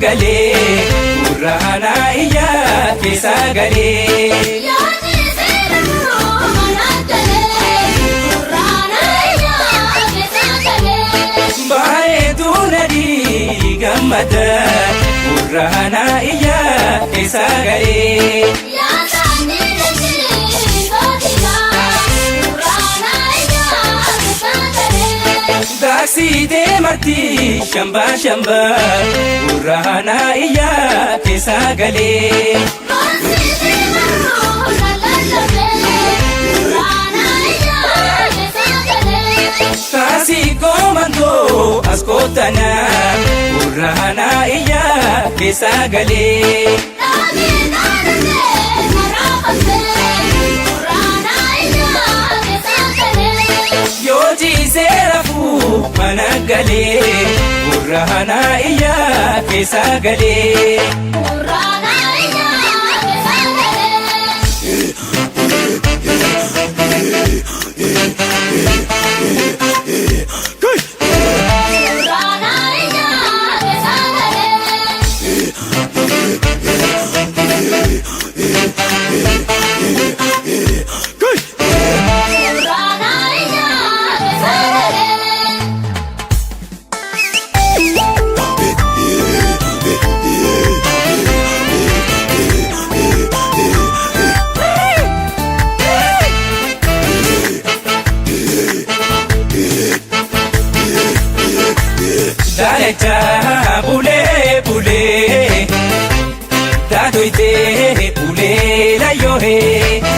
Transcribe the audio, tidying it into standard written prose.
galee gurraanaa iyyaa keessa galee. Bareedu nadii gammada gurraanaa iyyaa keessa galee. Daaksitee marti shambaa shambaa gurraanaa iyyaa keessa galee. Taasii koomandoo as kootanaa gurraanaa iyyaa keessa galee. Yoo ciisee rafuu mana galee gurraanaa iyyaa keessa galee. Daalacha bulee bulee daatoyitee bulee layyoohee.